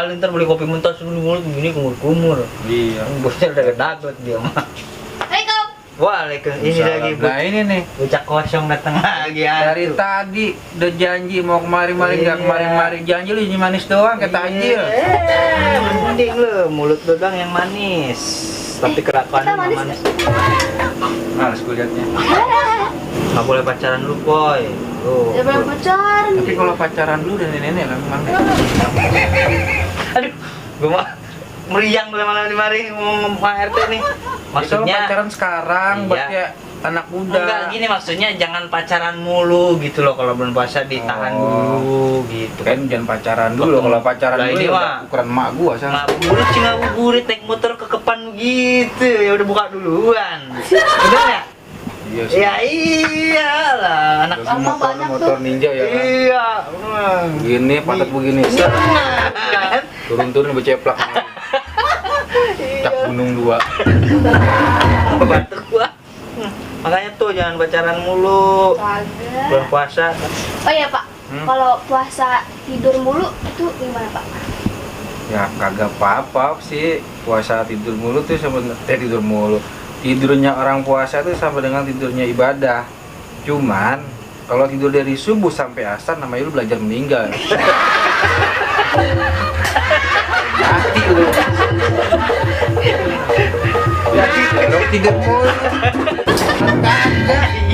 kali ntar beli kopi mentah dulu mulut begini kumur-kumur. Iya. Bosnya udah dagot dia mah. Assalamualaikum. Waalaikumsalam. Ini lagi Nah ini nih. bocah kosong datang lagi. Dari tadi udah janji mau kemari-mari nggak kemari-mari, janji lu ini manis doang kayak tajil. Mending lu mulut lu doang yang manis. Tapi kelakuan lu nggak manis. Males gue liatnya. Nggak boleh pacaran lu, boy. Tuh. Ya belum pacaran. Tapi kalau pacaran dulu dan nenek kan memang. Aduh, gua mah meriang gue malam di mari ngomong sama RT nih. Maksudnya pacaran sekarang iya. buat kayak anak muda. Enggak gini maksudnya jangan pacaran mulu gitu loh, kalau belum puasa ditahan dulu gitu. Kan jangan pacaran dulu, kalau pacaran Lah, dulu ini ya mah ukuran emak gua sana. Ngabuburit sih ngabuburit naik motor ke kepan gitu. Ya udah buka duluan. Bener ya? Iya sih. Ya iyalah, anak Terus motor ninja ya kan. iya. Begini, patut begini. Set. Turun-turun berceplak. Cak gunung 2. Batuk gua. Makanya tuh jangan pacaran mulu. Kagak. Bulan puasa. Oh iya Pak, kalau puasa tidur mulu itu gimana Pak? Ya kagak apa-apa sih, puasa tidur mulu tuh sebenarnya tidur mulu. Tidurnya orang puasa tuh sama dengan tidurnya ibadah. Cuman kalau tidur dari subuh sampai asar namanya lu belajar meninggal. Mati lu. Jadi kalau tidur mulu kagak.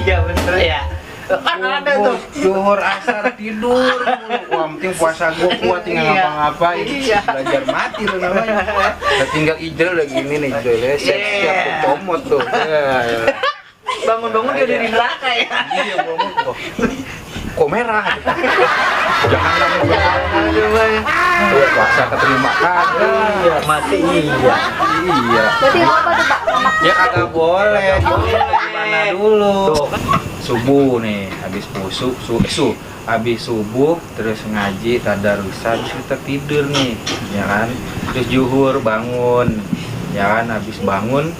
Iya bener ya. Kan ada tuh. Zuhur asar tidur mulu. Wah, penting puasa gua kuat tinggal Iya. ngapa-ngapain. Iya. Belajar mati lu namanya. Udah tinggal ijrel udah gini nih ijrelnya siap-siap Iya. tuh comot tuh. Ya. Bangun-bangun dia dari belakang ya. Iya, ngomong kok merah. Jangan lama Aduh, puasa keterima kagak. iya, mati iya. Iya. Berarti apa tuh Pak? Ya kagak boleh. Gimana dulu? Tuh kan. Subuh nih, habis habis subuh terus ngaji tadarusan terus kita tidur nih, ya kan? Terus zuhur bangun, ya kan? Habis bangun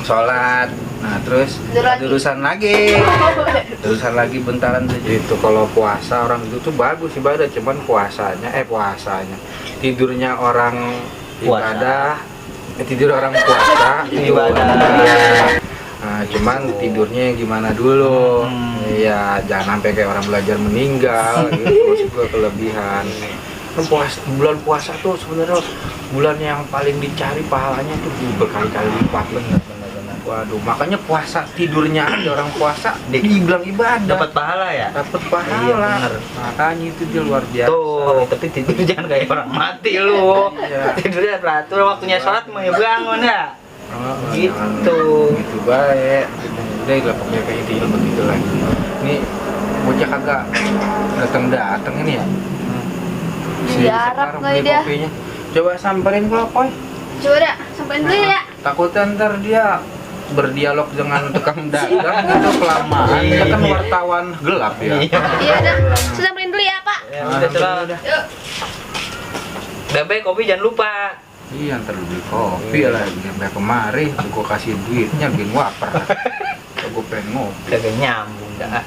sholat, nah terus tadarusan lagi bentaran itu. Kalau puasa orang itu tuh bagus ibadah, cuman puasanya tidurnya orang ibadah, tidur orang puasa Ibadah. Nah, cuman tidurnya gimana dulu? Iya, jangan sampai kayak orang belajar meninggal gitu, terus juga kelebihan. Kan bulan puasa tuh sebenarnya bulan yang paling dicari pahalanya tuh berkali-kali lipat. Bener. Waduh, makanya puasa tidurnya aja orang puasa dibilang ibadah. Dapat pahala ya? Dapat pahala. Iya, bener. Makanya itu dia luar biasa. Tuh, tapi tidur jangan kayak orang mati lu. Iya. Tidurnya teratur, waktunya sholat mau ya bangun ya. Gitu. Gitu baik. Udah lah pokoknya kayak gitu begitu lah. Ini bocah kagak datang ini ya. Di Arab kali dia. Kopinya. Coba samperin gua, Poy. Coba dah, sampein dulu ya. Takutnya ntar dia berdialog dengan tukang dagang gitu kelamaan. Dia kan wartawan gelap ya. Iya dah, sampein dulu ya Pak. Ya udah coba. Yuk. Udah baik kopi jangan lupa. Iya, ntar lu beli kopi lah, sampai kemari, gua kasih duitnya bikin waper. Gua pengen ngopi. Kagak nyambung dah.